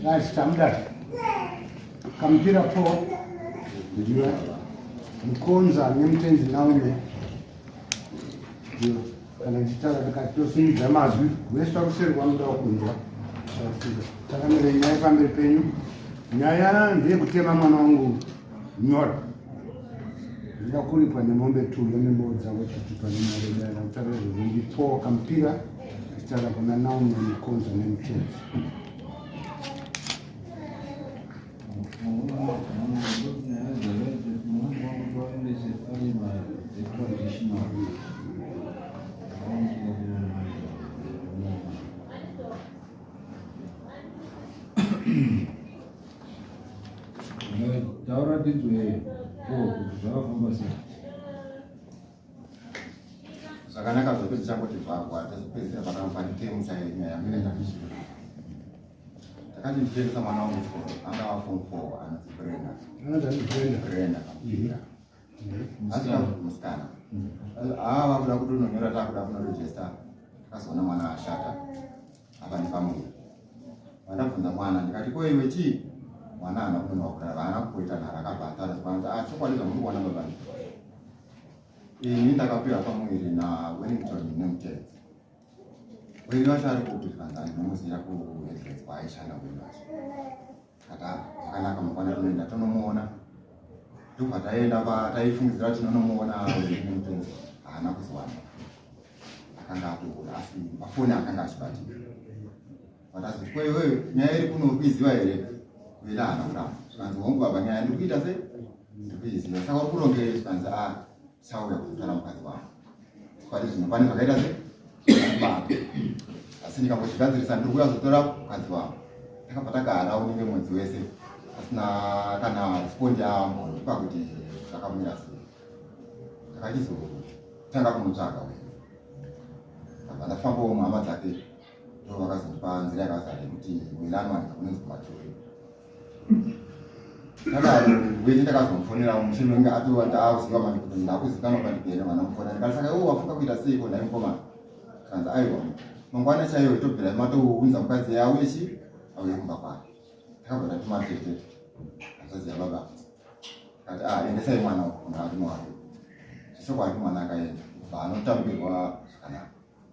Right, Tamda. Kampira po ndiwe Mukonza nemutenzi Naume. Ndiwe kana ndichitaura ndikatosimudza mazwi wese wakuseri kwanoda kunzwa. Takamira nyaya pamberi penyu. Nyaya ndeyekutema mwana wangu nyora. Ndinoda kuripwa nemombe tuyo nembodza vochitupa nemari dara kutaura izvozvo ndipowa kampira ndichitaura kuna Naume Mukonza nemutenzi. Taura tinzwe zvakafamba sei. Zvakanaka zvekuti tichangoti bvagwa tazopedzisira pakamupanditemu chaiyo nyaya yamira chakuzvira. Takati ndichiendesa mwana wangu kuchikoro anga ava form 4 anonzi Brenda. Anonzi Brenda. Brenda Kampira. Asika musikana. Ah vakuda kuti unonyora takuda kunoregister. Takazoona mwana ashata. Apa nepamuviri. Vandabvunza mwana ndikati ko iwe chii? Mwana haana kunonoka kurara haana kuita nhara akabva atara zvikanzi ah chokwadi zvamuri kuona baba. Ini ndakapiwa pamuviri na Wellington nemutenzi. Weli wacho ari kupi zvikanzi andinomuziva kuHeadlands kwaaishanda weli wacho. Kata zvakanaka mangwana tinoenda tonomuona. Ndobva taenda pataifungidzira kuti tinonomuona Weli nemutenzi haana kuzowana. Akanga atoona asi pafoni akanga achibatika. Vakazoti ko iwewe nyaya iri kuno uri kuiziva here? Weli haana kuramba. Zvikanzi hongu baba nyaya ndiri kuita sei? Ndiri kuiziva. Saka uri kurongei? Zvikanzi ah chauya kuzotora mukadzi wangu. Pari zvino pane zvakaita se zvakabata. Asi ndikangozvigadzirisa ndiri kuuya kuzotora mukadzi wangu. Takabva tagara unenge mwedzi wese asina kana respondi yaambondipa kuti zvakamira sei. Takachizotanga kumutsvaga uyu. Ndabva ndafambawo muhama dzake ndo vakazondipa nzira yakazara yekuti Wilano kunonzi kumaturi. Ndakadaro wete ndakazomufonera mushure mekunge atova ndaakuziva manje kuti ndakuzikanwa pandipere mwana mufonera ndikati saka iwe wafunga kuita seiko nhai mukomana kanzi aiwa mangwana chaiyo tobvira matounza mukadzi yauye chi auye kumba kwake takabva tatuma tete hanzvadzi yababa kati ah endesai mwana uko murume wake zvechokwadi mwana akaenda kubva anotambirwa zvakanaka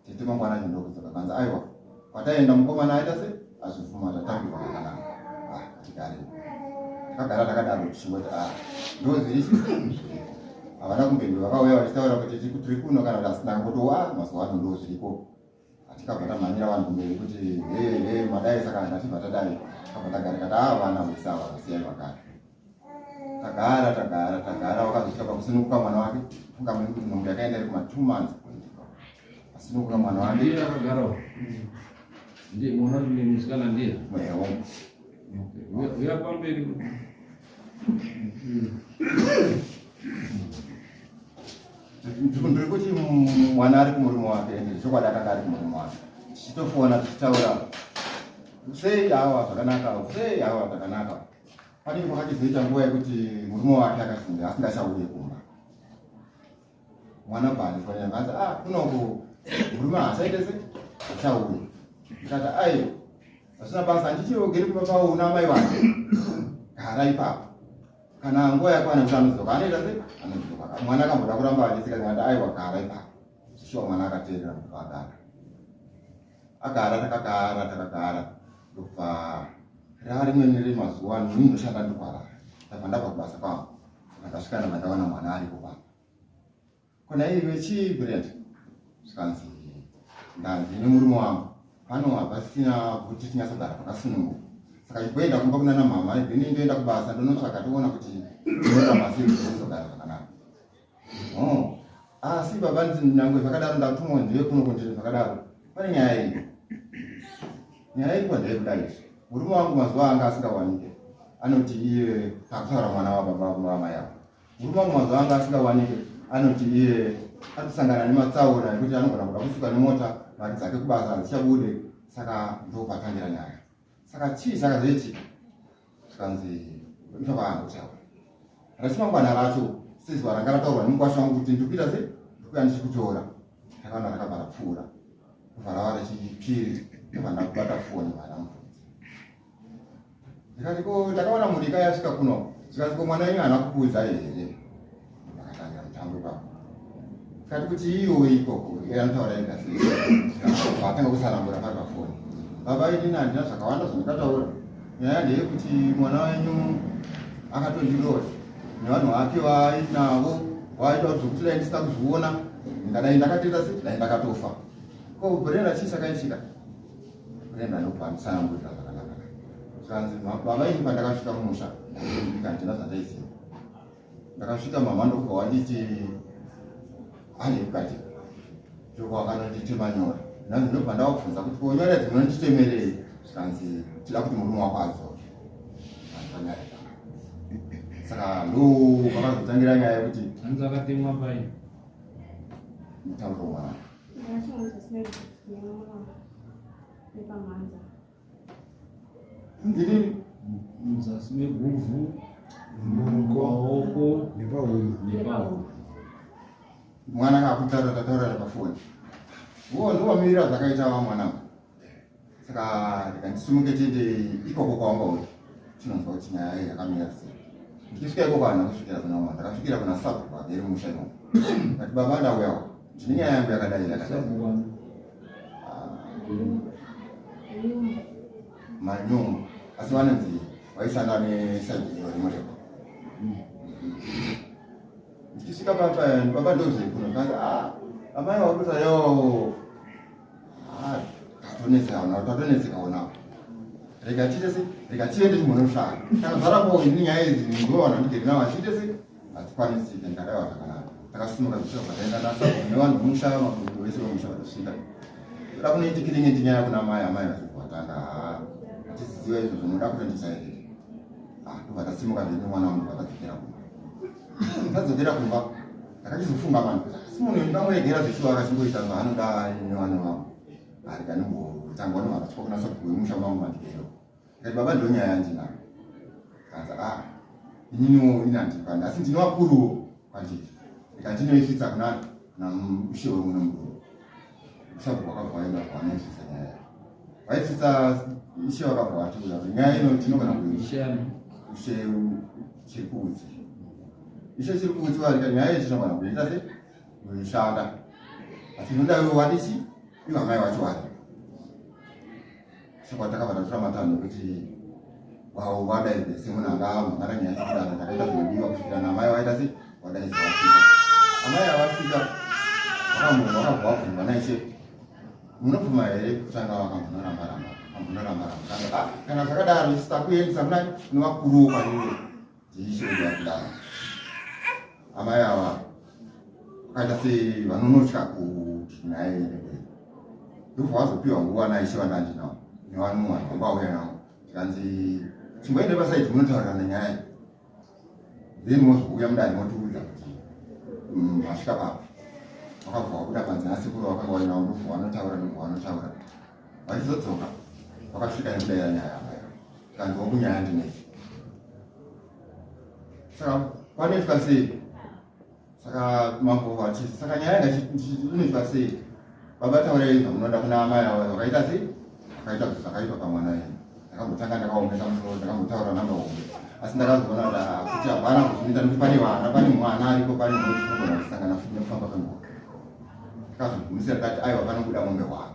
Tete mangwana acho ndokudzoka kanzi aiwa kwataenda mukomana aita se azvibvuma tatambirwa zvakanaka. Ah tigare. Takagara takadaro tichingoti ah ndo zviri zviriko. Havana kumbenge vakauya vachitaura kuti tiri kuno kana kuti asina kungoti wa mazuva ano ndo zviriko. Atikabva tamhanyira vanhu kumberi kuti he he madai saka ndatibva tadai. Takabva tagara tikati ah vana vese ava siyai vagare. Tagara tagara tagara wakazosvika pakusununguka mwana wake funga mune kuti nhumbu yakaenda iri kuma 2 months asununguka mwana wake ndiye akagarawo ndiye mwana ndiye musikana ndiye mwewo okay uya pamberi ndiri kuti mwana ari kumurume wake ende chokwadi akanga ari kumurume wake tichitofona tichitaura sei awa zvakanaka sei awa zvakanaka Pane kwakachizoita nguva yekuti murume wake akazinge asingachauye kumba. Mwana bva andifonera akati ah kunoku murume haachaite se achauye. Ndikati aiwa hazvina basa handiti ugere kumba kwavo una amai vake gara ipapo kana nguva yakwana kuti anodzoka anoita se anodzoka mwana akamboda kuramba achitsika ndikati aiwa gara ipapo shuwa mwana akateerera ndobva agara agara takagara takagara ndobva rarimweni remazuva ano ini ndoshanda ndikwarara ndabva ndabva kubasa kwangu saka ndasvika ndabva ndawana mwana aripo pano kona iwe chii brand zvikanzi ndanzi nemurume wangu pano hapasina kuti tinyatsogara pakasununguka saka chimboenda kumba kunana mama then ndoenda kubasa ndonotsvaka toona kuti tinorarama sei kuti tizogara zvakanaka Oh. Asi baba nyangwe zvakadaro ndatumwa ndive kuno kundiri zvakadaro. Pane nyaya iyi. Nyaya iri kwandiri kudai izvi. Murume wangu mazuva anga asingawanike. Anoti iye takutaura mwana wa baba wa mai avo. Murume wangu mazuva anga asingawanike anoti iye anosangana nematsaona ekuti anogona kuda kusuka nemota mari dzake kubasa hadzichabude saka ndopatangira nyaya. Saka chii chakazoitika? Zvikanzi ipapa haana kutaura. Rachimangwana racho sezuva ranga rataurwa nemukwasha wangu kuti ndikuita sei? Ndikuya ndichikutora. Takaona rakabva rapfuura. Kubva rava rechipiri ndobva ndakubata foni vana mubvunzi. Ndikati ko ndakaona murika yasvika kuno. Zvikanzi ko mwana wenyu haana kukuudzai here? Ndakatangira mutambo ipapo. Kati kuti iyo ikoko anotaura ega sei? Vatanga kusanangura pari pafoni. Baba inini handina zvakawanda zvandakataura. Nyaya ndeyekuti mwana wenyu akatondirova nevanhu vake vaainavo vaida kuti zvokuti dai ndisina kuzviona ndingadai ndakatoita sei dai ndakatofa. Ko Brenda chii chakaitika? Brenda ndobva andisanangurira zvakanaka. Zvikanzi baba ini pandakasvika kumusha ndakandibika handina zvandaiziva. Ndakasvika mama ndokubva wanditi hande mukati. Ndokubva wakanonditema nyora. Ndanzi ndobva ndavabvunza kuti ko nyora idzi munonditemerei? Zvikanzi tida kuti murume wako adzoke. Andanyarira. Saka ndo pakazotangira nyaya yekuti Hanzi akatemwa pai. mutauro mwana. Ndiri Muzasi meguvhu, Muruoko maoko nepahuma. nepahuma. Mwana kakutaura tataura pafoni. Wo ndowamirira zvakaita wa mwana. Saka ndikandisimuke tiende ikoko kwawanga uri. Tinonzwa kuti nyaya iyi yakamira sei. Ndichisvika ikoko handina kusvikira kuna mwana. Ndakasvikira kuna sabhuku agere musha imomo. Ndati baba ndauyawo. Ndine nyaya yangu yakadai yakadai. Sabhuku wani. Ah, Manyungu. Asi vanonzi vaishanda nesaidi iro rimwe reko. Ndichisvika papa baba ndozvekuno. Ndikati ah amai wakuta yo. Ah tatonetseka navo tatonetseka navo. Rega tiite sei? Rega tiende timbonotsvaka. Kana zvarapo ini nyaya idzi ndowana ndigere navo achiite sei? Hatikwanisike ndikadaiwa zvakanaka. Takasimuka zvisvika zvataenda nasabhuku nevanhu vemusha makurudu vese vemusha vatasvika. Toda kunoiti kiringeti nyaya kuna mai amai vachibva vatanga hatiziziva izvozvo munoda kutondisairira. Ah ndobva tasimuka zvedu mwana wangu vatadzokera kumba. Tadzokera kumba ndakachizofunga manje kuti asi munhu ndingamuregera zveshuwa akachingoita zvaanoda nevanhu vangu. Arega ndimbotanga vanovakatya kuna sabhuku wemusha mangu mandigero. Ndikati baba ndo nyaya yandinayo. Kanzi ah ininiwo ini handipani asi ndine vakuruwo kwandiri. Ndikati ndinoisvitsa kuna kuna ushe wemuno mudunhu. Sabhuku wakabva waenda kwanoisvitsa nyaya yacho. Vaisvitsa ishe wakabva watiudza kuti nyaya ino tinogona kuiita. Ishe ani? Ishe Chirikuutsi. Ishe Chirikuutsi varika nyaya iyi tinogona kuiita sei? Kuishanda. Asi inoda iwe wadichi ivo amai wacho wari. Saka takabva tatora matanho ekuti wavo vadaidze semunhu anga amhangara nyaya yekudaro takaita zvinodiwa kusvikira namai vaita sei vadaidze vasvika. Amai avasvika vakabva vabvunzwa naishe munobvuma here kutanga vakambonoramba ramba vambonoramba ramba kanga ah kana zvakadaro isu takuendesa kuna nevakuruwo kwaiwe ndiishe wedu vakudaro. Amai ava vakaita sevanonotya kuti nyaya iende mberi. Ndobva vazopiwa nguva naishe vandandinawo nevanhu vanhu vanga vauya navo zvikanzi chimboende pasaidi munotaurirana nyaya iyi then mozouya mudare motiudza kuti masvika papo. Vakabva vabuda panze nasekuru vakanga vainawo ndobva vanotaura ndobva vanotaura vachizodzoka vakasvika nekudaira nyaya amai ava zvikanzi wangu nyaya ndinei saka panoitwa sei? Saka mambo vati saka nyaya yanga inoitwa sei? Baba taurai zvamunoda kuna amai avo vakaita sei? Vakaita zvakaitwa pamwana wenyu. Ndakambotanga ndakaomesa musoro ndakambotaura namba hombe asi ndakazoona kuti kuti hapana kuzvinoita nekuti pane vana pane mwana aripo pane mhuri tinogona kusangana futi nekufamba kwenguva. Ndakazogumisira ndikati aiwa panobuda mombe hwani.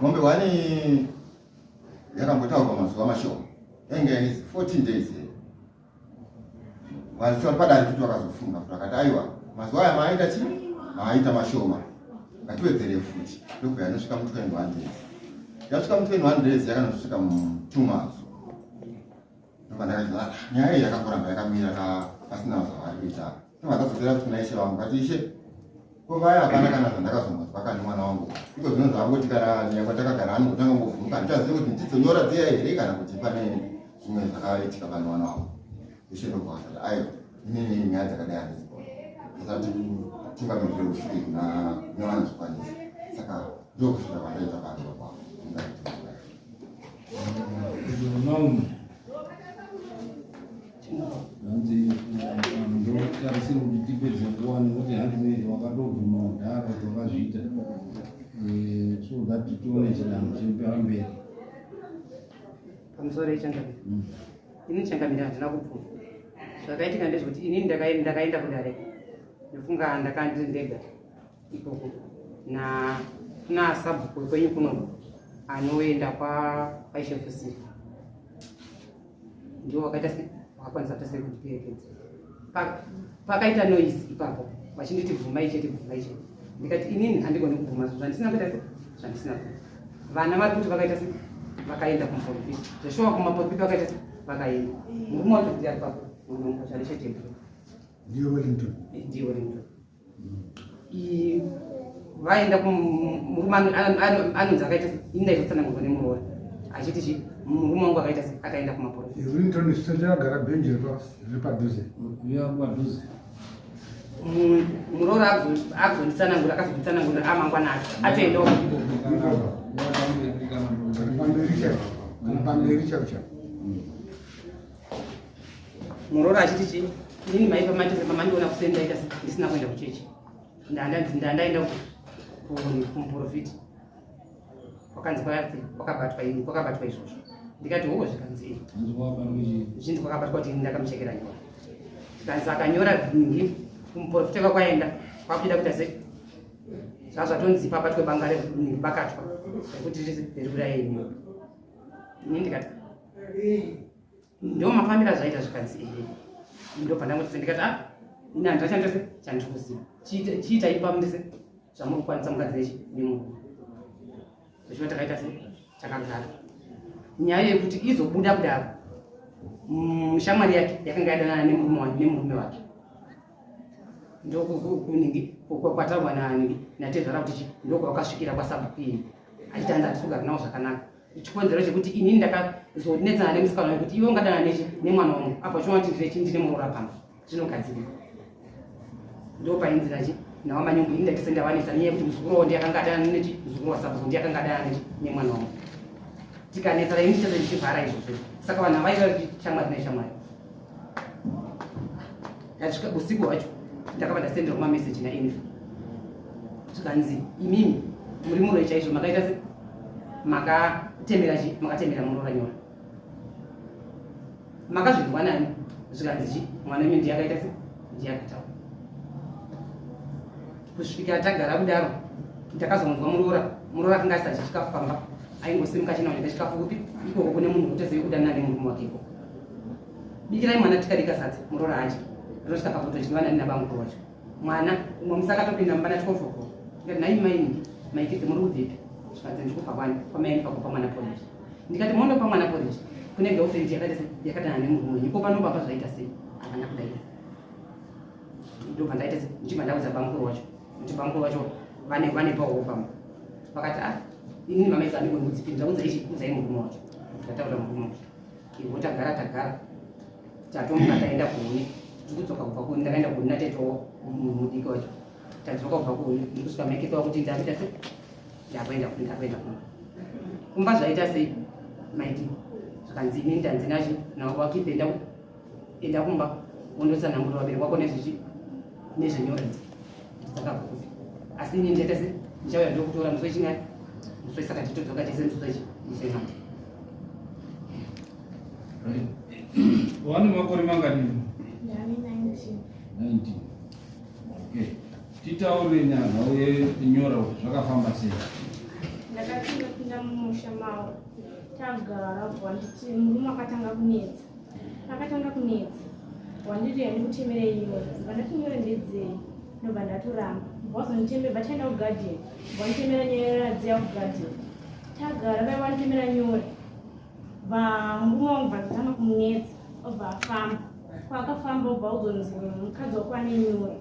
Mombe hwani yakambotaurwa mazuva mashoma yainge yainzi 14 days vanhu vari padare futi vakazofunga futi vakati aiwa mazuva aya maaita chii maaita mashoma ngatiwedzere futi ndokubva yanosvika mu 21 days yasvika mu 21 days yakanosvika mu 2 months ndobva ndakati ah, nyaya iyi yakangoramba yakamira ka pasina zvavari kuita ndobva ndadzokera futi kuna ishe vangu kati ishe ko vaya hapana kana zvandakazombonzwa kani mwana wangu iko zvino zvangoti kana nyangwe takagara anongotanga ngovhumuka handichazivi kuti ndidzonyora dziya here kana kuti pane zvimwe zvakaitika pane mwana wangu ishe ndobva vasati aiwa inini nyaya dzakadai handidzigona ndisati tungamirire usvike kuna nevanozvikwanisa saka ndokusvika kwandaita pano baba Naume. Hanzi ndotarisira kuti tipedze nguva nekuti hanzi wakatobvuma kudhara kuti wakazviita so that tione chidanho chiri pamberi. Pamusoro ichangamire. Ini changamire handina kubvuma. Zvakaitika ndezvekuti inini ndakaenda kudare. Ndofunga ndakanga ndiri ndega ikoko na kuna sabhuku wekwenyu kuno anoenda kwa kwaishefusiri. Ndiwo wakaita se wakakwanisa kuita sei kundiperekedza. Pakaita noise ipapo vachinditi bvumai chete bvumai chete. Ndikati inini handigoni kubvuma zvinhu zvandisina kuita se zvandisina kuita. Vana vari kuti vakaita se vakaenda kumuprofita. Zveshuwa kumaprofita vakaita se vakaenda. Murume wacho ndiye ari papo munombo chete. Ndiye Wellington. Ndiye Wellington. Vaenda kumurume anonzi akaita ini ndaizotsanangurwa nemuroora achiti chi murume wangu akaita akaenda kumaprofita. Wellington sendakagara bhenji riri padhuze. Uya padhuze. Muroora akuzonditsanangura akazonditsanangura amangwana acho atoendawo. Pamberi chaipo. Pamberi chaipo chaipo. Muroora achiti chi inini maipa matese pamandiona kuseni ndaita ndisina kuenda kuchechi ndandaenda kumuprofiti kwakanzi kwayati kwakabatwa ini kwakabatwa izvozvo ndikati howo zvikanzi zvinzi kwakabatwa kuti ini ndakamuchekera nyora zvikanzi akanyora nhingi kumuprofita kwakwaenda kwakuita kuita sei zvazvatonzi pabatwe banga renhingi bakatwa rekuti riri kudai ini ini ndikati ndo mafambiro azvaita zvikanzi ehe ndobva ndangoti ndikati ah ini handina chandose chandiri kuziva chiita ipa mundise zvamuri kukwanisa mukadzi nechi nemurume zvichiva takaita se takagara nyaya yekuti izobuda kudaro shamwari yake yakanga yadanana nemurume wake ndokuningi kwataurwa naningi natezvara kuti ndokwakasvikira kwasabhuku iyi achiti hanzi hatisi kugara nawo zvakanaka chikonzero chekuti inini ndakazonetsana nemusikana wekuti iwe ungadana nechi nemwana wangu apa uchiona kuti ndine ndine muroora pano zvinogadzirika ndopainzi nachi nawa manyungu ini ndaitese ndavanetsa nenyaya yekuti muzukuru wavo ndiye akanga adana nechi muzukuru wasabhuku ndiye akanga adana nechi nemwana wangu tikanetsana ini ndichese ndichivhara izvozvo saka vanhu havaiva kuti shamwari neshamwari ndasvika usiku hwacho ndakabva ndasenderwa mameseji naenifa zvikanzi imimi muri muroyi chaizvo makaita se makatemera chi makatemera muroora nyora makazvinzwa nani zvikanzi chi mwana wenyu ndiye akaita se ndiye akataura kusvikira tagara kudaro ndakazonzwa muroora muroora akanga asati chikafu pamba aingosimuka chinaoneka chikafu kupi ikoko kune munhu kutezei kudanana nemurume wake ikoko bikirai mwana tikadika sadza muroora adye rinosvika pakutodyiwa nani nabamukuru wacho mwana umwe musi akatopinda mumba na 12 o'clock ndikati nhai maingi maikiti muri kubvepi zvikanzi ndiri kubva kwani kwamai kupa mwana porridge ndikati mondopa mwana porridge kune girlfriend yakaita yakadana nemurume wenyu ko pano papa zvaita sei havana kudaira ndobva ndaita sei ndichibva ndaudza bamukuru wacho kuti bamukuru wacho vane vane pawo pamba vakati ah inini mama idzi andigoni kudzipinda udzai chi udzai murume wacho ndikataura murume wacho Ivo tagara tagara tatomuka taenda kuhuni tikudzoka kubva kuhuni ndakaenda kuhuni natetowo mudiki wacho tadzoka kubva kuhuni ndikusvika maiketowa kuti ndakuita sei ndakuenda kuhuni ndakuenda kumba kumba zvaita sei maiti zvikanzi ini ndanzi nachi nawo wakipe enda enda kumba wondotsanangurira vabereki wako nezvechi nezvenyora idzi dzakabva kupi asi ini ndaita sei ndichauya ndokutora musi wechingani musi wesaka titodzoka tese musi wechi musi wemande Wane makore mangani? Ndane 19. 19. Okay. Titaure nhau yenyora kuti zvakafamba sei? Ndakati ndapinda mumusha mawo tagara wanditi murume akatanga kunetsa. Akatanga kunetsa. Wanditi handikutemerei nyora. Ndibva ndati nyora ndedzei? Ndobva ndatoramba. Wazonditemera vachaenda kugarden. Wanditemera nyora dziya kugarden. Tagara vaiva vanditemera nyora. Vamurume wangu vakatanga kumunetsa obva afamba kwaakafamba obva uzonzi mukadzi wako ane nyora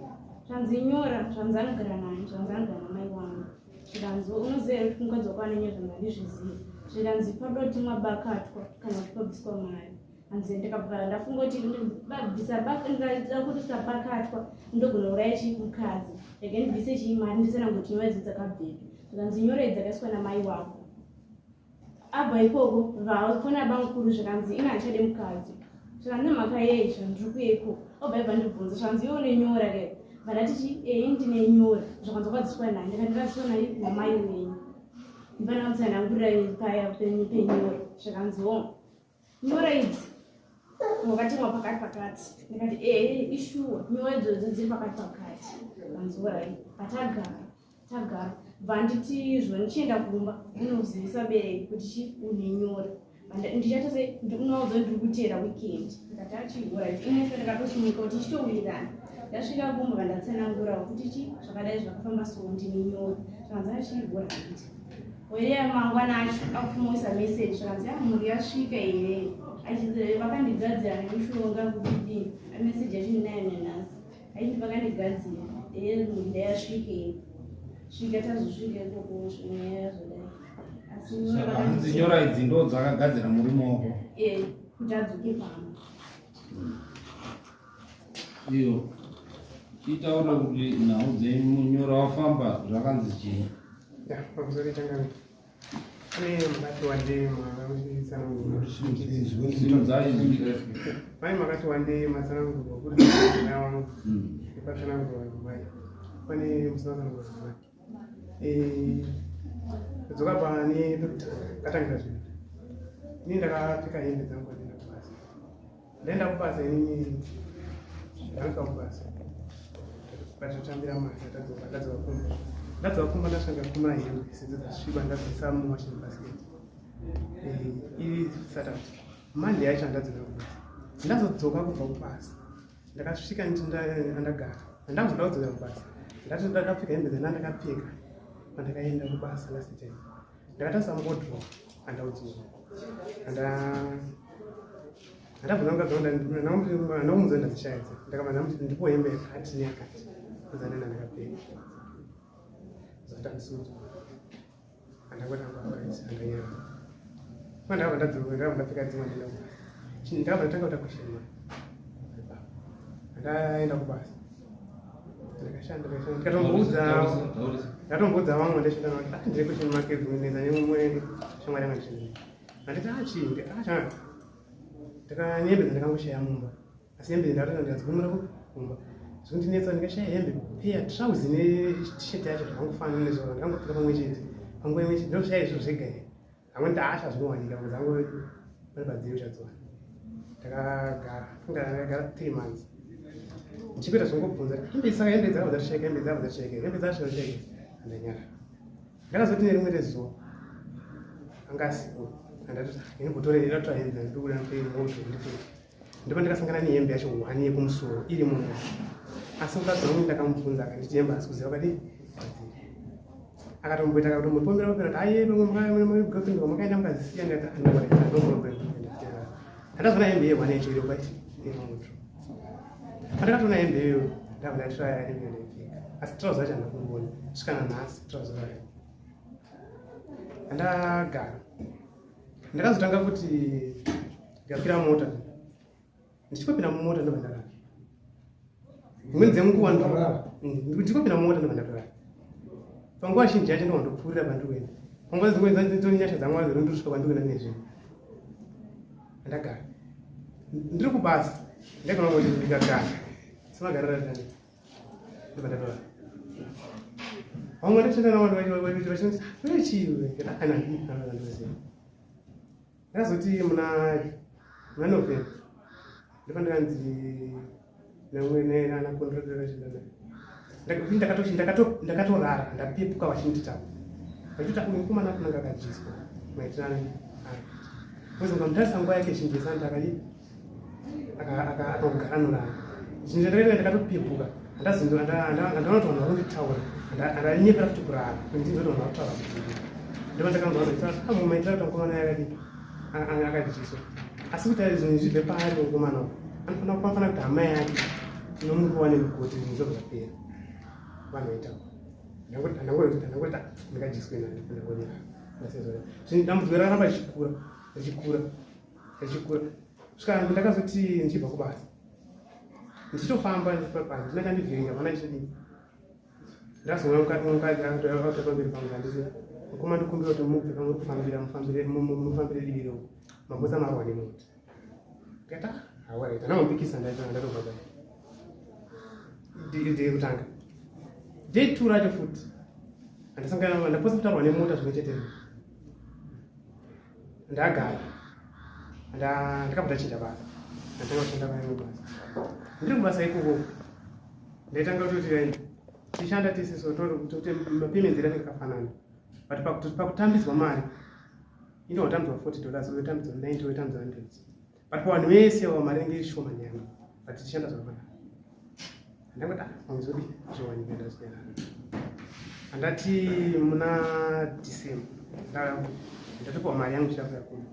zvanzi nyora zvanzi anogara nani zvanzi anogara namai wangu zvikanzi unoziva here kuti mukadzi wako ane nyora zvanzi handizvizivi zvikanzi padotimwa bakatwa kana kuti pabviswa mari hanzi ndikabva ndafunga kuti bvisa ndikada kuti sabakatwa ndogona uraya chii mukadzi rega ndibvise chii mari ndisanangoti nyora idzi dzakabvepi zvikanzi nyora idzi dzakaiswa namai wako Abva ikoko vafona bamukuru zvikanzi ini handichade mukadzi zvikanzi nemhaka yei zvandiri kuya ikoko obva ibva ndibvunza zvikanzi iwe une nyora ke vandati chi ee ndine nyora zvikanzi wakadziswa nani ndikati ndakadziswa nai namai wenyu ndipana kutsanangurira paya penyora zvikanzi o. Nyora idzi wakatemwa pakati pakati. Ndikati ehe ishuwa nyora idzodzo dziri pakati pakati. Vanzi orai patagara tagara bva nditi zvo ndichienda kumba unozivisa bereki kuti chi une nyora ndichaita se unoudza ndiri kuteera weekend. Ndikati achihora imwe ndakatosimuka kuti ndichitowirirana. Ndasvika kumba vandatsanangurawo kuti chi zvakadai zvakafamba so ndine nyora. Zvakanzi achihora handiti weya mangwana acho akufumisa message zvakanzi mhuri yasvika here achizi vakandigadzira nemushonga kuti message yacho ndinayo nanhasi aiti vakandigadzira ee mhuri ndayasvika here svika tazosvika ikoko nyaya yazodai asi Saka hanzi nyora idzi ndo dzakagadzira murume wako. Ee kuti adzoke pano. Iyo chitaura kuti nhau dzenyu munyora wafamba zvakanzi chii? Ya, pamusoro changamire. Pane makati wandei makatsanangurwa. Simudzai izwi. Mai makati wandei matsanangurwa kuri mai wangu. Nepatsanangurwa mai. Pane musina tsanangurwa mai. Eh, kudzoka pane pekutanga katangira zvinhu. Ini ndakapfeka hembe dzangu ndaenda kubasa. Ndaenda kubasa inini ndakasvika kubasa. Patotambira mari ndadzoka ndadzoka kumba. Ndadzoka kumba ndasvika kumba hembe sedzo dzasviba ndabvisa muwashing basket. Eh, iri Saturday. Monday yacho handadzoka kubasa. Ndazodzoka kubva kubasa. Ndakasvika ndagara. Handakuzoda kudzoka kubasa. Ndati ndakapfeka hembe dzandanga ndakapfeka pandakaenda kubasa last time. Ndakatarisa muwardrobe handaudziwa. Handabvunza mukadzi wangu ndakumudza ndadzishaya idzi. Ndakabva ndamuti ndipo hembe yakati neyakati dzandanga ndakapfeka. Zvati handisi handangotanga alright handanyara. Ndakabva ndadzoka ndakabva ndapfeka dzimwe ndaenda kubasa. Ndakabva ndatanga kuita question mark. Ndaenda kubasa. Ndakashanda ndakashanda ndikatomboudza ndatomboudza vamwe ndashanda navo ah ndine question mark kunetsa nemumwe shamwari yangu ndishanda. Handiti ah chii ah cha. Ndakanyembe ndandangoshaya mumba. Asi hembe ndakatanga ndikadzigumira kumba. Zvondinetsa ndikashaya hembe peya trouser ne t-shirt yacho zvakangofanana nezvo ndakangopfeka pamwe chete. Panguva imwe chete ndoshaya izvo zvega here. Hamwe ndaasha zvinowanika dzangu vari padziri uchadziwana. Ndakagara ndakagara 3 months. Ndichikuita zvongobvunza hembe saka hembe dzakabva dzashaika hembe dzakabva dzashaika hembe dzashaika handanyara. Ndakazoti nerimwe rezuva anga asipo handati ini kutore ndatora hembe ndikuda moto ndipfeke. Ndipo ndakasangana nehembe yacho hwani yekumusoro iri mumwe. Asi mukadzi wangu ndakamubvunza akanditi hembe haasi kuziva kadi akatomboita akatombopombera popera kuti aye pamwe girlfriend kwamakaenda mukadzisiya ndikati handazoona hembe yehwani yacho iri pai iri mumoto. Pandakatoona hembe iyoyo ndabva ndatraya hembe yandaipfeka asi trouser yacho handina kuiona kusvika nanhasi trouser yacho. Handagara ndakazotanga kuti ndikakwira mota ndichikopinda mumota ndobva ndarara. Dzimweni dzenguva ndichikopinda mumota ndobva ndatorara. Panguva zhinji yacho ndobva ndopfuurira pandiri kuenda. Panguva dzimweni dzitori nyasha dzaMwari dzirondosvika kwandiri kuenda nezvinhu. Ndagara ndiri kubasa ndaigona kuti ndikagara semagariro atani ndobva ndatorara. Vamwe ndashanda navo vachinzi wewe chii wewe ana ndinoziva. Ndakazoti muna November ndipo ndakanzi namwe ana contract ndakashanda naye. Ndakatorara ndapepuka vachinditaura. Vachiti uyu mukomana akunanga akadyiswa maitirano ake. Because ukamutarisa nguva yake zhinji yese anoti akadii akangogara anorara. Zvinhu zvandakaita ndakatopepuka handaona kuti vanhu vari kunditaura handanyepera futi kurara kuti ndinzwe kuti vanhu vari kutaura kuti ndipo ndakanzwa vanhu vachitaura ah mumaitira kuti mukomana yakadii akadyiswa. Asi kuti zvinhu zvibve paari mukomana uyu anofanira kuti hama yake inomuruwa nemugoti zvinhu zvobva zvapera. Vanhu vaitaura. Handangoti ndakadyiswe nani ndangonyara. Dambudziko rakaramba richikura richikura richikura kusvika ndakazoti ndichibva kubasa ndichitofamba handina chandivhiringa pana chichidii. Ndazoona mukadzi akatouya pamberi pangu handiti mukoma ndikumbira kuti mubve pamuri kufambira mufambire divi reuku mabotsa marwa nemota. Ndikati ah alright handambopikisa ndatobva pai. Day kutanga. Day 2 racho futi handasangana ndaposa kutaurwa nemota zvimwe chete. Ndagara. Ndakabva ndachinja basa, ndatanga kushanda pane rimwe basa. Ndiri kubasa ikoko ndaitanga kutoti tichishanda tese, so toti mapayments edu anenge akafanana, but pakutambidzwa mari inotambidzwa $40, oyotambidzwa 90, oyotambidzwa 100, but pavanhu vese ava mari inenge iri shoma nyana, but tichishanda zvakanaka. Ndangoti, ah, pamwe zodi zvowanika. Ndaswera handati muna December ndatopiwa mari yangu chida kuya kumba.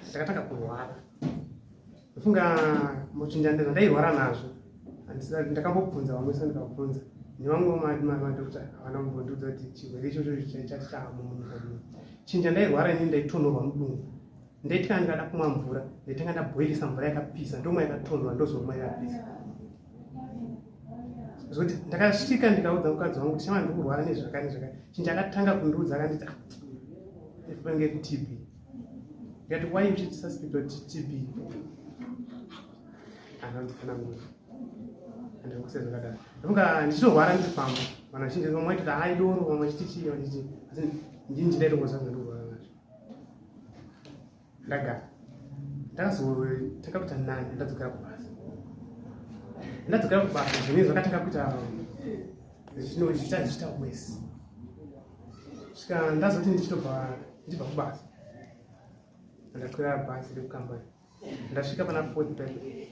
Ndakatanga kurwara. Ndofunga muchinja ndairwara nazvo, ndakambobvunza vamwe sa ndikabvunza nevamwe madokta, havana kumbondiudza kuti chirwere ichocho chati chaamo munyika muno. Chinja ndairwara inini, ndaitonhorwa mudumbu. Ndaiti kana ndikada kumwa mvura, ndaitanga ndabhoilisa mvura yakapisa, ndomwa yakatonhora, ndozomwa yakapisa. Zvokuti ndakasvika ndikaudza mukadzi wangu kuti, "Shama, ndikurwara nezvakati nezvakati." Chinhu chakatanga kundiudza, akanditi, "Ifange TB." Ndikati, "Why uchiti suspect kuti TB?" Anonditsanangura, andanguse zvakadaro. Ndofunga ndichitorwara ndichifamba, vanhu vazhinji vamwe vaitoti hai doro, vamwe vachiti chii, vachiti, asi ndini chindaitokoza zvandikurwara nazvo. Ndagara, ndakazotanga kuita nani ndadzokera kubasa. Ndadzokera kubasa, zvinhu zvakatanga kuita zvichiita wese, svika ndazoti ndichitobva, ndichibva kubasa, ndakwira bhasi rekukambani. Ndasvika pana Fourth Pepe,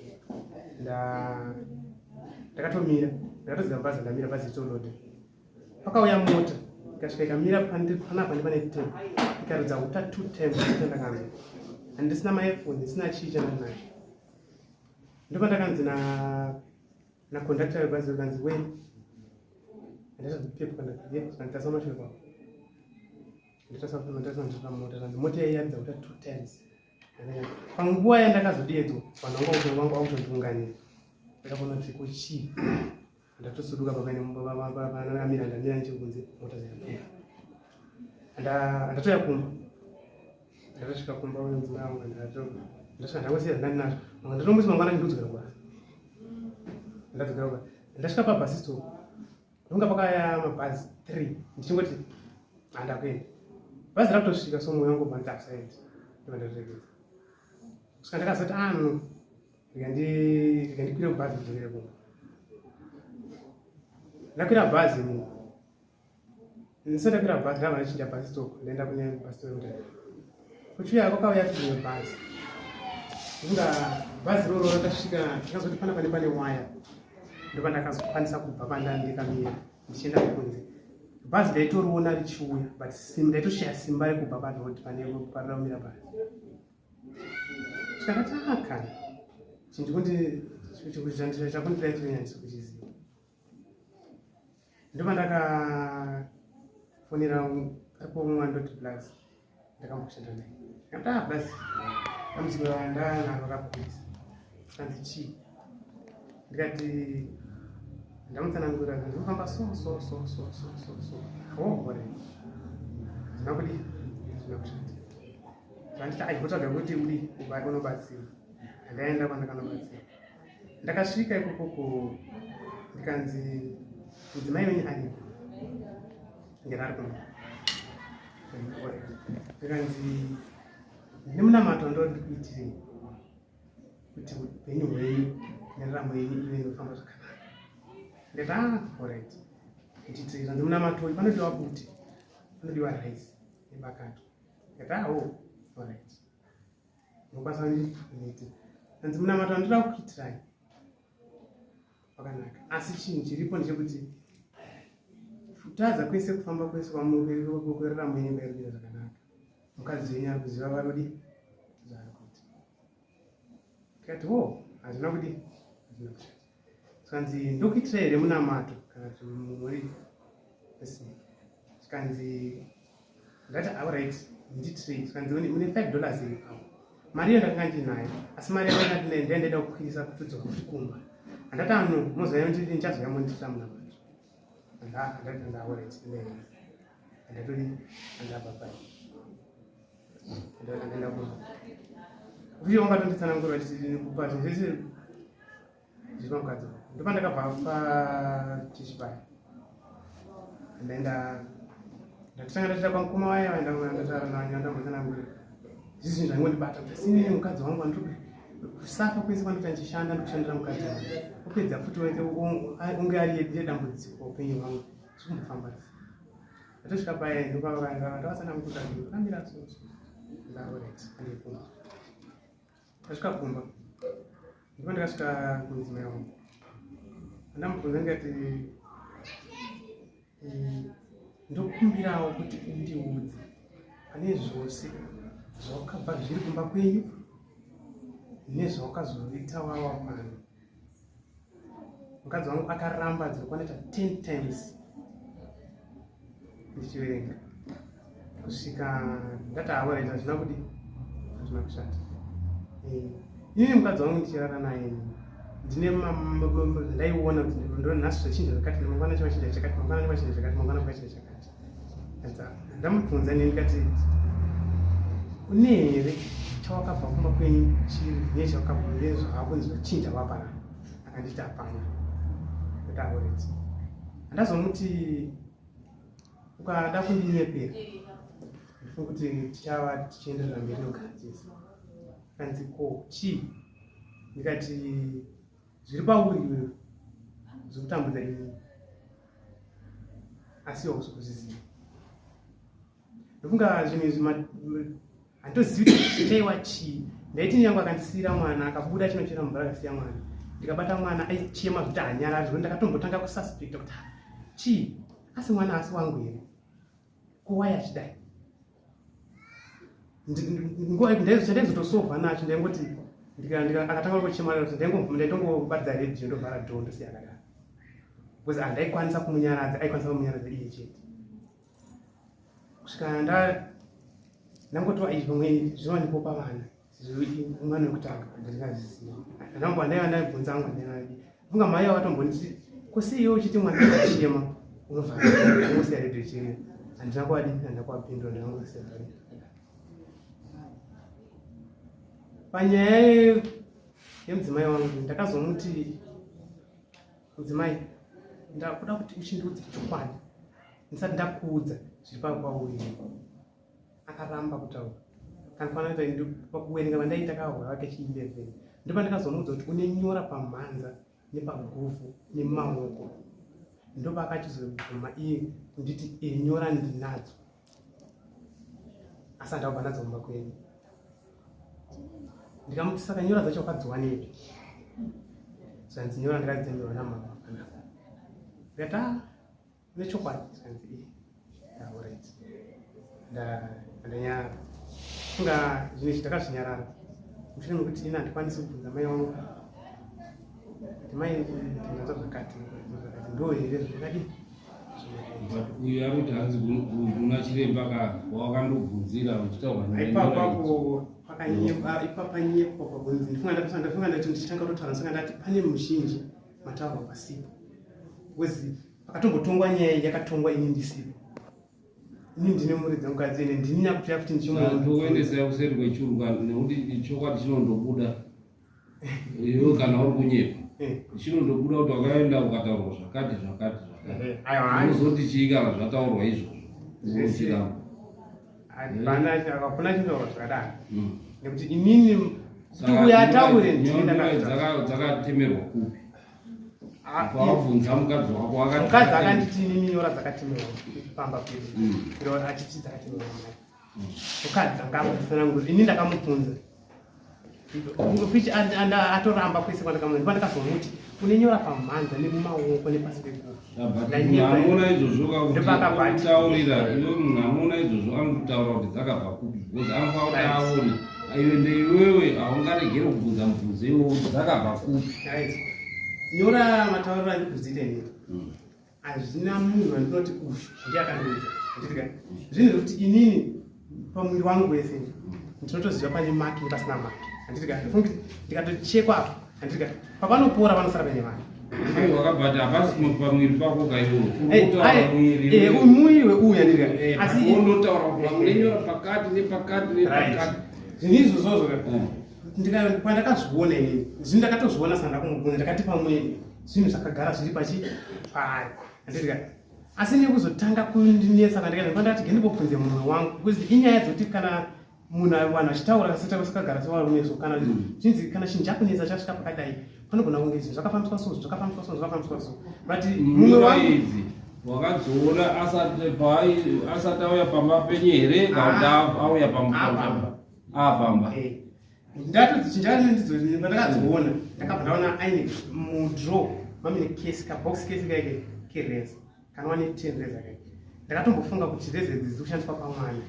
ndakatomira, ndakatodzika bhazi, ndamira bhazi ritolodha. Pakauya mota, ikasvika ikamira panapa nepane tempo, ikaridza huta two times. Ndakanzwa handisina maearphone, ndisina chii chandinacho. Ndopandakanzi naconductor webhazi, kanzi, "We." Andatapepuka, ndanditasa mashure kwavo, nditasa mota. Kanzi mota yaridza huta two times. Panguva yandakazodedzwa, vanhu vanga vakutondiunganira. Ndakaona kuti ko chii? Ndatosuduka papanamira, ndamira nechekunze, mota dzayapfuura. Ndatoya kumba, ndatosvika kumba mudzimai wangu, ndasvika ndangosiya zvandandinazvo. Ndatomusi mangwana ndikudzokera kubasa. Ndadzokera kubasa, ndasvika pabhasi stop, ndonga pakaya mabhazi 3. Ndichingoti handakuenda, bhazi rakutosvika. So mwoyo wangu bva ndati ndobva ndatoregedza. Kusvika ndakazoti, ano ndikandikwira bhazi kudzokera kumba. Ndakwira bhazi, ndisati ndakwira bhazi, ndabva ndachinja bhasi stop, ndaenda kune bhasi stop yekutanga. Kuchiuya kwakauya rimwe bhazi. Ndofunga bhazi roro rakasvika, ndakazoti pana pane waya, ndopa ndakazokwanisa kubva pandandikamira ndichienda kunze. Bhazi ndaitoriona richiuya, but ndaitoshaya simba rekubva paroad pane pariraumira bhazi. Chakati akana chinhu chakundira chinonyanyisa kuchiziva. Ndopa ndakafonera aripo umwe andoti plus ndakamboshanda naye. Ndakati, "Ah, plus, dambudziko randanaro rakurisa." Kanzi, "Chii?" Ndikati, ndamutsanangurira, ndinofamba so so so so so so so. Oh, zvina kudi, zvina kushanda. Zvanditi aigotsvaga kuti udi unobatsira. Ndaenda kwandakanobatsira. Ndakasvika ikoko ku ndikanzi, "Mudzimai wenyu ariko?" Ngera ari kumba. Ndikanzi, "Nemunamato ndo ndikuitirei kuti upenyu hwenyu neraramo yenyu ive inofamba zvakanaka." Ndikati, "Ah, alright, ndichitirei." Zvanzi, "Munamato uyu panodiwa kuti panodiwa rice nebakatwa." Ndikati, "Ah, oh, alright, unokwanisa kundiita." Anzi, "Munamato wandoda kukuitirai wakanaka, asi chinhu chiripo ndechekuti kutadza kwese kufamba kwese kweraramo yenyu kwairi kuita zvakanaka, mukadzi wenyu ari kuziva varodi zvaari kuita." Tikati, "Ho, hazvina kudi, hazvina kushata." Zvikanzi, "Ndokuitira here munamato kana kuti muri?" Zvikanzi, ndati, "Alright, nditirei." Zvikanzi, "Mune $5 iri pamo." Mari iyo ndakanga ndinayo, asi mari yanga ndinayo ndiya ndaida kukwirisa kutodzoka kuti kumba. Handati, "Ano mozoya ndichazoya monditira munamato." Handati, "Alright." Handatodi, handabva pai, handaenda kumba. Uye wangatonditsanangura kupa zvinhu zvese zviri pamukadzi. Ndopandakabva pachichi paya, ndaenda, ndatotanga ndaita kwamukoma waya ndataura nawo, ndambotsanangura. Zvinhu zvaingondibata kuti asi inini mukadzi wangu andiri kusafa kwese kwandikuita ndichishanda ndikushandira mukadzi wangu opedza futi unge ari nedambudziko paupenyu hwangu zvikumbofamba sei ndatosvika paye ndopavandavasana mukuta ndamira so ndaorit andikumba ndasvika kumba ndipo ndakasvika kumudzimai wangu ndamubvunza ndikati eh, ndokumbirawo kuti undiudze pane zvose zvawakabva zviri kumba kwenyu nezvawakazoita wawa pano mukadzi wangu akaramba dzinokwanita 10 times ndichiverenga kusvika ndati aorit hazvina kudi hazvina kushata eh, inini mukadzi wangu ndichirara naye ndine ndaiona kuti ndonhasi zvachinja zvakati mangwana chavachinja chakati mangwana chavachinja chakati mangwana chavachinja chakati ndamubvunza ini ndikati une here chawakabva kumba kwenyu chiri nechawakabva nezvavakunzi zvachinja vapana akanditi hapana ndataureti andazomuti ukada kundinyepera ndifunga kuti tichava tichienderera mberi nogadzisa akanzi ko chii ndikati zviri pauri iwewe zvekutambudza inini asi hausi kuzviziva ndofunga zvinhu izvi handitozivi kuti chaiwa chii ndaiti nyange akandisiira mwana akabuda chinochera mvura akasiya mwana ndikabata mwana aichema zvekuti hanyarari zvekuti ndakatombotanga kususpecta kuti chii asi mwana asi wangu here ko wai achidai Chandaizotosolva nacho ndaingoti akatanga kuchema ndaitongobatidza redhiyo ndovhara dhoo ndosiya akadaro because handaikwanisa kumunyaradza aikwanisa kumunyaradza iye chete kusvika ndangotova izvi pamwe zvinowanikwa pavana mwana wekutanga ndingaziziva ndangwa ndaiva ndaibvunza angu ndinadi funga mai vakatombonditi ko sei iwe uchiti mwana achema unovhara unosiya redhiyo ichirira handina kuadi handina kuapindura ndinangosiya panyaya yemudzimai wangu ndakazomuti mudzimai ndakuda kuti uchindiudze chokwadi ndisati ndakuudza zviri pakwauri akaramba kutaura kana kwana pakuverenga vandaita kahora vake chi 11 ndopandakazomuudza kuti une nyora pamhanza nepaguvhu nemaoko ndopakachizobvuma iye kunditi enyora ndinadzo asi handakubva nadzo mumba kwenyu ndikamuti saka nyora dzacho wakadziwanepi zvanzi nyora ndakadzitemerwa namama panapa ndikati ah, nechokwadi zvikanzi i alright ndanyarara funga zvinhu izvi ndakazvinyarara mushure mekuti ini handikwanisi kubvunza mai vangu kuti mai ndinanzwa zvakati zvakati ndo here zvakadii but uyu ari kuti hanzi kuna chiremba ka wawakandobvunzira uchitaura ipapapo pakanyepa ipapanyepwa pakunzi ndifunga ndafunga ndati ndichitanga kutotaura saka ndati pane muzhinji mataurwa pasipo because pakatombotongwa nyaya iyi yakatongwa ini ndisipo ini ndine muridzi mukadzi ene ndini nyakutoya kuti ndichimuendesai kuseri kwechuru nekuti chokwadi chinondobuda iwe kana uri kunyepa eh. chinondobuda kuti wakaenda ukataurwa zvakati zvakati zvakati eh, unozoti chii kana zvataurwa izvozvo unochiramba hakuna chinotaurwa zvakadaro hmm. nekuti inini kuti uyo ataure ndini dzakatemerwa kupi Wabvunza mukadzi wako wakati mukadzi akanditi inini nyora dzakatemerwa pamba pedu iro hmm. achiti dzakatemerwa mai hmm. mukadzi anga akusanangura ini ndakamubvunza which atoramba kwese kwandakamuti pandakazomuti une nyora pamhanza nemumaoko nepasi peguva anoona izvozvo kakutaurira iwe munhu anoona izvozvo anokutaura kuti dzakabva kupi because anofanira kuti aone iwe ndeiwewe haungaregere kubvunza mubvunzo iwowo kuti dzakabva kupi nyora matauriro andikuziita ini hmm. hazvina munhu andinoti uyu ndiye akandiudza anditika zvinhu zvekuti inini pamuviri wangu wese ndinotoziva pane maki nepasina maki handitika ndofunga kuti ndikatochekwa apa handitika papanopora panosara paine maki wakabata hapasi pamuviri pako kaiwomuiri weuyu handitika asi unotaura kuti vamunenyora pakati nepakati nepakati zvinhu izvozvozvo pandakazviona inini zvinhu ndakatozviona saka ndakumubvunza ndakati pamwe zvinhu zvakagara zviri pachi paari handitika asi nekuzotanga kundinetsa kandikandati gendibobvunze mumwe wangu because inyaya dzekuti kana Munhu vanhu vachitaura sikagara sevarume so kana chinzi kana chinhu chakunetsa chasvika pakadai panogona kunge zvinhu zvakafambiswa so zvakafambiswa so zvakafambiswa so but mumwe wangu idzi wakadziona asati auya pamba penyu here kana kuti auya pamba apamba? Eh. Ndatodzichinja ndidzo ndakadziona, ndakabva ndaona aine mudraw mamine case, kabox case kaike kereza kanova ne 10 reza kaike. Ndakatombofunga kuti reza idzi dziri kushandiswa pamwana,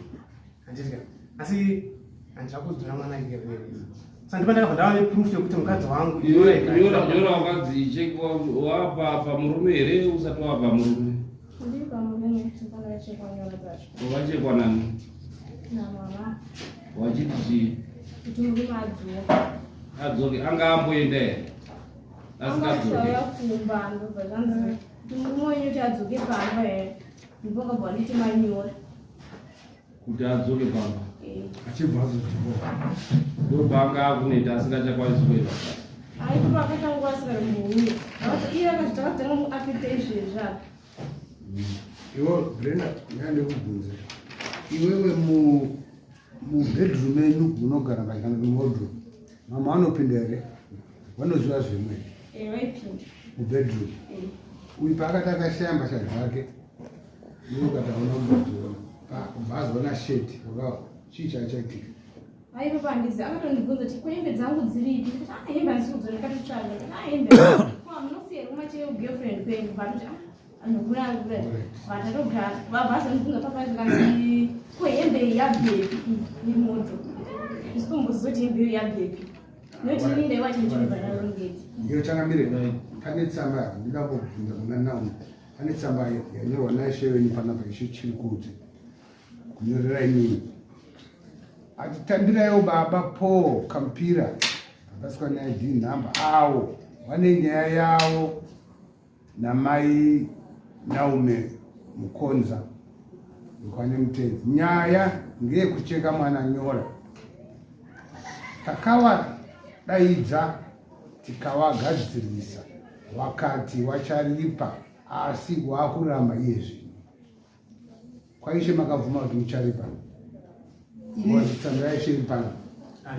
handiti? Asi handina kudzora mwana ike reza. Saka ndipo ndakabva ndaona neproof yekuti mukadzi wangu Nyora wakadzichekwa wapa pamurume here usati wapa murume? Ndiri pamurume ndakachekwa nyora dzacho. Wakachekwa nani? Namama. Wachiti chii? Kuti murume adzoka. Adzoke, anga amboenda here asingadzoke? Angasauya kumba, ndobva zvanzi kuti murume wenyu kuti adzoke pamba here, ndipo akabva nditi manyora. Kuti adzoke pamba. Eh. Achibva azotipo. Ndobva akuneta asingachakwanisi kuenda. Aipo akatanga asingarimbouya, akati iye akati takatanga muafekta izvezvi apa. Iwo Brenda, ndandikubvunze iwewe, mubedroom menyu munogara mbatya kana muwardrobe, mama vanopinda here? Vanoziva zvimwe? Eh, vaipinda. Mubedroom? Eh. Uyu paakati akashaya mbatya dzake, iwe ukati hauna kumbodziona, kubva azoona sheti, chii chaichaitika? Aipo pandizi akatondibvunza kuti ko hembe dzangu dziripi? Ndikati ah, hembe handisi kudziona. Ndikatotsvaga, ndikati ah, hembe ko hamunosiya here kumachire kugirlfriend kwenyu? Vatoti ah, anogura vatatogara vabva azondibvunza papa, zvikanzi ko hembe iyi yabvepi nemoto? Ndisitomboziva kuti hembe iyo yabvepi, nokuti ini ndaiva chinhu chinobva ndarongedza. Iyo changamire, pane tsamba ndida kubvunza kuna Naomi. Pane tsamba yanyorwa naishe wenyu panapa, ishe chiri kuti kunyorera inini, atitambiraiwo baba Paul Kampira akaswa neID number avo, vane nyaya yavo namai Naume Mukonza wekwane Mutedzi. Nyaya ngeyekucheka mwana nyora. Takavadaidza tikavagadzirisa, wakati wacharipa, asi wakuramba iye zvino. Kwaishe makabvuma kuti mucharipa? Tsamba yaishe iri pano.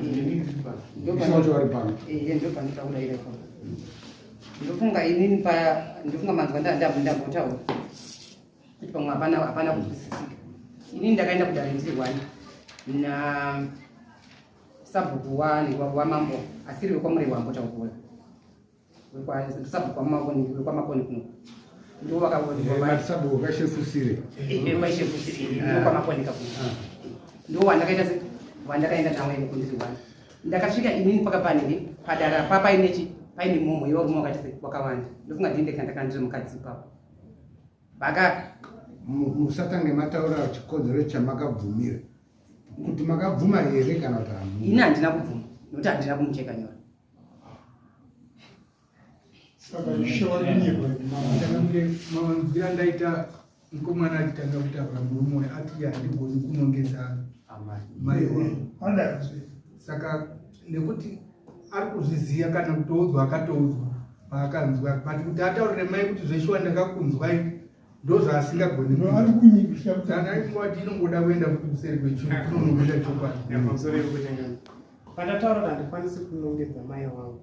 Ishe wacho vari pano. Ehe, ndopanotaura ireko. Ndofunga inini pa ndofunga manzwa ndambotaura kuti pamwe hapana kunzwisisika. Inini ndakaenda kudare ndiri one na sabhuku wamambo asiri wekwaMurewa, ambotaura sabhuku waMakoni, wekwaMakoni kuno, ndo Sabhuku kaShefusire. Kwamakoni kakuno, ndo wandakaita wandakaenda nawo ikoko ndiri one. Ndakasvika inini pakapanini padara pa paine chi paine momo yevarume wakati wakawanda. Ndofunga ndinde ndakanga ndiri mukadzi ipapo vaka Musatange mataura chikonzero chamakabvumira, kuti makabvuma here kana kuti hamuna. Ini handina kubvuma nokuti handina kumucheka nyora. Saka ishe vari kunyepa? Manzwira ndaita mukomana achitanga kutaura, murume uyu ati handigoni kunongedza mai wangu. Adarozve. Saka nekuti ari kuzviziva kana kutoudzwa, akatoudzwa paakanzwa, but kuti ataurire mai kuti zveshuwa ndakakunzwai, ndo zvaasingagoni. No, ari kunyipisa kuti Saka aingoti inongoda kuenda futi kuseri kwechuru kunonobuda chokwadi. Pamusoro yekuchengana, pandataura kuti handikwanisi kunongedza mai wangu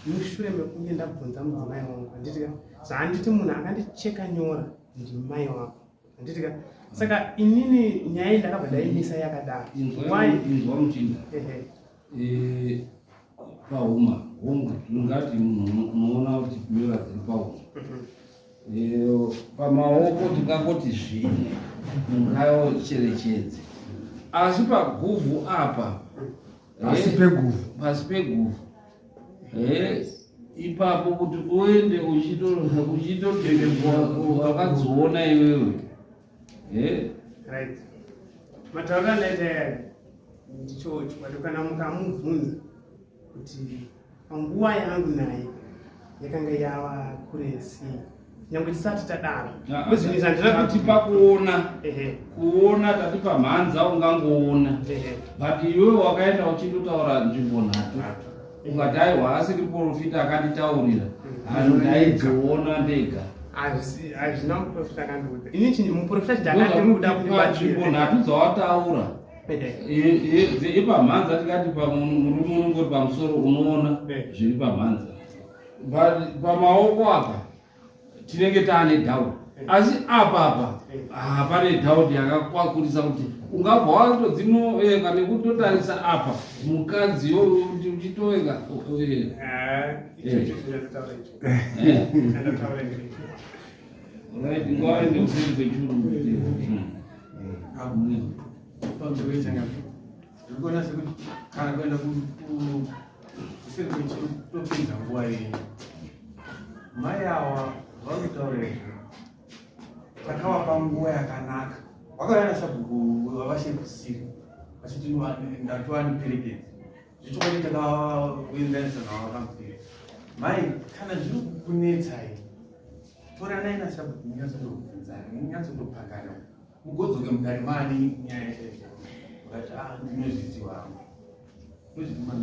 mushure mekunge ndabvunza mudzimai wangu, handitika? Zvaanditi munhu akandicheka nyora ndimai wangu, handitika? Saka inini nyaya iyi ndakabva ndaimisa yakadaro. Why? Inzwa muchinda. Ehe. Pauma hongu, tingati munhu unoona kuti nyora dziri pauma. Pamaoko tingangoti zvimwe mungayocherechedze, asi paguvhu apa Pasi peguvhu. Pasi peguvhu. Ipapo kuti uende uchitoti wakadziona iwewe. Right, matauriro andaita yaya ndicho chokwadi. Kana mukamubvunza kuti panguva yangu naye yakanga yava kure sei, nyange tisati tadaro, zvinhu izvi handina kuti Tatipa kuona. Ehe. Kuona tati pamhanza ungangoona. Ehe. But iwewe wakaenda uchindotaura nzvimbo nhatu, ukati aiwa, asiri profita akanditaurira, ndaidziona ndega. Hazvina muprofita akandiudza ini chinhu. Muprofita chiti akati kuda Nzvimbo kundibatsira. Nhatu dzawataura. Ipamhanza tikati pamurume unenge uri pamusoro unoona zviri pamhanza. Pamaoko apa tinenge taane doubt asi apa apa hapane doubt yakakwakurisa kuti ungabva watodzinoenga nekutotarisa apa mukadzi yo uchitoenga. Right, ngaende kuseri kwechuru. Ndikuona sekuti kana kuenda kuseri kwechuru topedza nguva yenyu. Mai awa varikutaura izvo takavapa nguva yakanaka, vakauya nasabhuku vavashekusiri vachiti ndatiwaniperekedzi zvechokwadi takaendanisa navo vakamupira. Mai, kana zviri kukunetsai toranai nasabhuku munyatsotobvunzana munyatsotopangana mugodzoke mudare maani nyaya yacho. Vakati ah, ndinozviziva hangu ndozviziva.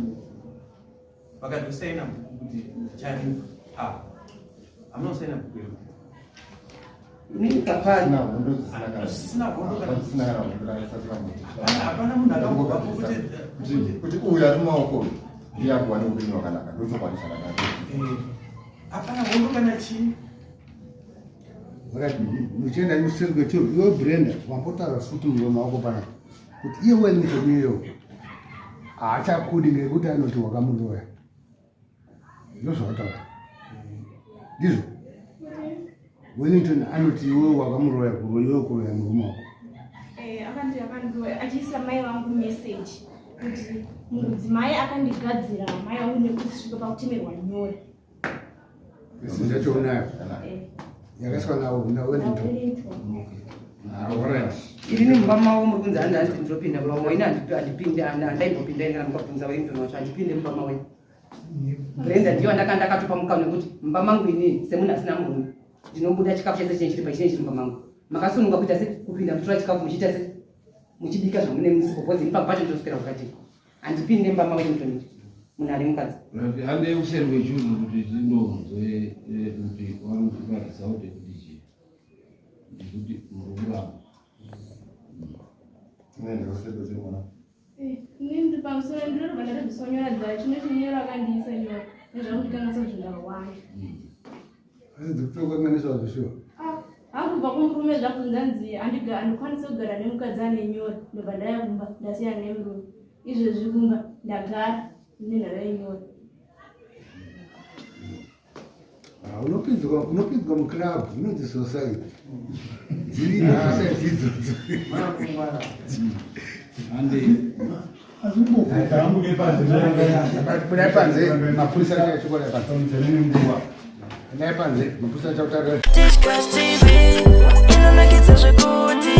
Vakati usaina bhuku kuti ndicharipa. Ah, hamuna kusaina bhuku iro. Hapana munhu akambobva kuti uyu ari mumaoko ndiye akuwa neupenyu hwakanaka, ndochokwadi chakanaka. Hapana hondo kana chii. Muchienda kuseri kwechuru iwe Brenda wambotaura futi muromo wako panapa kuti iye Wellington iyoyo haachakudi ngekuti anoti wakamuroya. Ndozvawataura ndizvo? Wellington anoti iwe wakamuroya, kuroyiwe kuroya murume wako. Akandi akandiroya achiisa mai vangu message kuti mudzimai akandigadzira mai vangu nekusvika pakutemerwa nyore. Message yacho unayo yakaiswa nawo naWellington. Irini mumba mavo muri kunzi hanzi hanzi ndinopinda mumba mavo, ini handipinde, handaimbopinda ini. Kana mukabvunza Wellington wacho, handipinde mumba mavo ini. Brenda ndiyo andaka ndakatopa mukana wekuti mumba mangu inini semunhu asina murume ndinobuda chikafu chese chinenge chiri pachinenge chiri mumba mangu, makasununga kuita se kupinda muchitora chikafu muchiita se muchibika zvamune musipo, because ini pamwe pacho ndoswera kukati handipinde mumba mavo Wellington munhu ari mukadzi. Handei kuseri kwechuru kuti tindonzwe kuti vanokuratidza kuti kuti chii ndikuti muri kuramba. Tinoenda kuseri kwechuru mwana. Inini ndiri pamusoro, ndinobva ndatobviswa nyora dzacho nechonyora akandiisa nyora nezvakundikanganisa zvinhu zvakawanda. Asi dzikutokanganiswa zveshuwa. Hakubva kumurume zvakunzanzi handikwanisi kugara nemukadzi ane nyora, ndobva ndaya kumba ndasiyana nemurume. Izvezvi kumba ndagara nenharo yenyora. Unopinzwa unopinzwa muclub inonzi society, dzirimo society idzodzo. Budai panze, mapurisa achikora panze. Endai panze, mapurisa achakutaura. Tichkach TV inonakidza zvekuti.